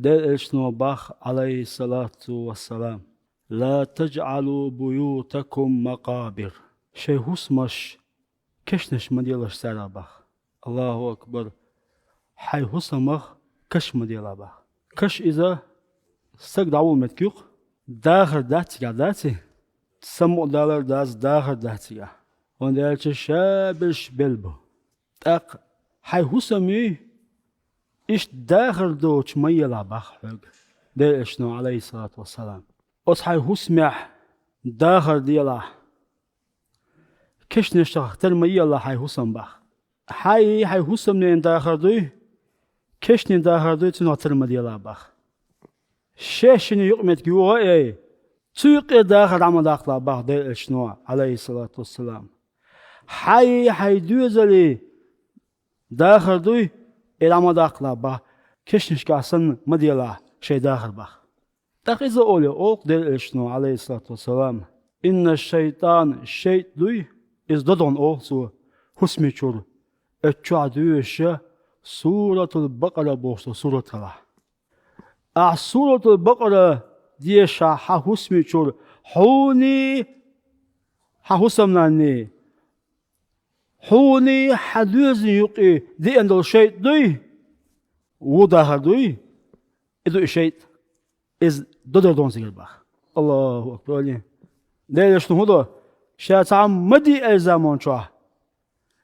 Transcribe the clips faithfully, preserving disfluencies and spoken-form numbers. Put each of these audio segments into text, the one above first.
Делан Элчано бах, Ӏалайхи ссалату вассалам: «Ла таджӀалу буютакум макъабир». Шоай хӀусамаш кешнаш ма делаш царех бах. Аллаху акбар. Хьай хӀусамах каш ма делахь бах. Каш иза саг дӀаволла меттиг ю-кх, дахар дац цигахь, дац? Самукъадалар дац, дахар дац цигахь. ХӀунда аьлча ша берш белла бу. ТӀаккха хьай хӀусамаш иштта дахар доцуш ма елахь бах хьоьга Делан Элчано, Ӏалайхи ссалату вассалам. Оцу хьай хӀусамехь дахар делахь, кешнашах тера ма елахь хьай хӀусам бах. Хьай, хьай хӀусамненан дахар дуй, кешнийн дахар дуй, цунах тера ма делахь бах. Шаьшшинна юкъаметтиг юха а яй, цу юккъера дахар дӀа ма даккхалахь бах Делан Элчано, Ӏалайхи ссалату вассалам. Хьай, хьай доьзалан дахар дуй, и дӀа ма даккхалахь бах, кешнашкахь санна ма делахь шайн дахар бах. ТӀаккха иза олий, олу-кх Делан Элчано, Ӏалайхи ссалату вассалам: «Инна шайтӀан», шайтӀа дуй, иза додагӀна олу цо хӀусаме чуьра, оцу чохь доьшуш Суратул Бакъара бохуш долу сурат хилахь. Ахь Суратул Бакъара дешахь хьан хӀусаме чуьра, хьуний, хьан хӀусамнанний, хьуний, хьан доьзалан юккъе деана долу шайтӀа дуй, вон дахар дуй, и ду и шайтӀа. Иза додор догӀна цигара бах. Аллаху акбар. Делан Элчано хӀун до? Ша цхьа хӀума ма де аьллачу заман чохь,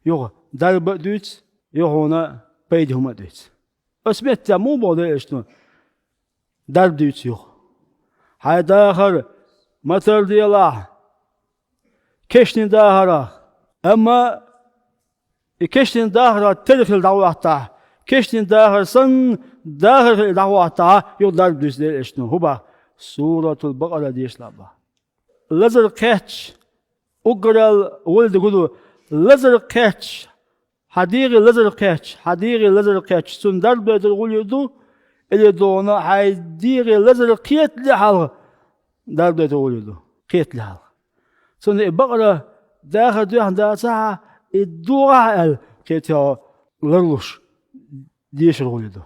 юха дарба а дуьйцу, юха хьуна пайда хӀума а дуьйцу. Оцу меттехь муха боху Делан Элчано? Дарба дуьйцу юха. Хьайн дахар ма тарделахь кешнийн дахарах. Амма и кешнийн дахарах тера хилла дӀахӀоттахь, кешнийн дахар санна дахар хилла дӀахӀоттахь, юха дарба дуьйцу Делан Элчано. ХӀун бах? Суратул Бакъара дешалахь бах. Лазар кхетча, уггарал гӀуллакх ду, лазар кхетча, хьан дегӀе лазар кхетча, хьан дегӀе лазар кхетча, цунна дарба дойтур гӀуллакх ду, или догӀна хьайн дегӀе лазар кхетале хьалха дарба дойтур гӀуллакх ду, кхетале хьалха. Цунна и бакъара дахар доьхна дацахь а, и догӀахь аьлла, кхетахь ларлуш дешар гӀуллакх ду.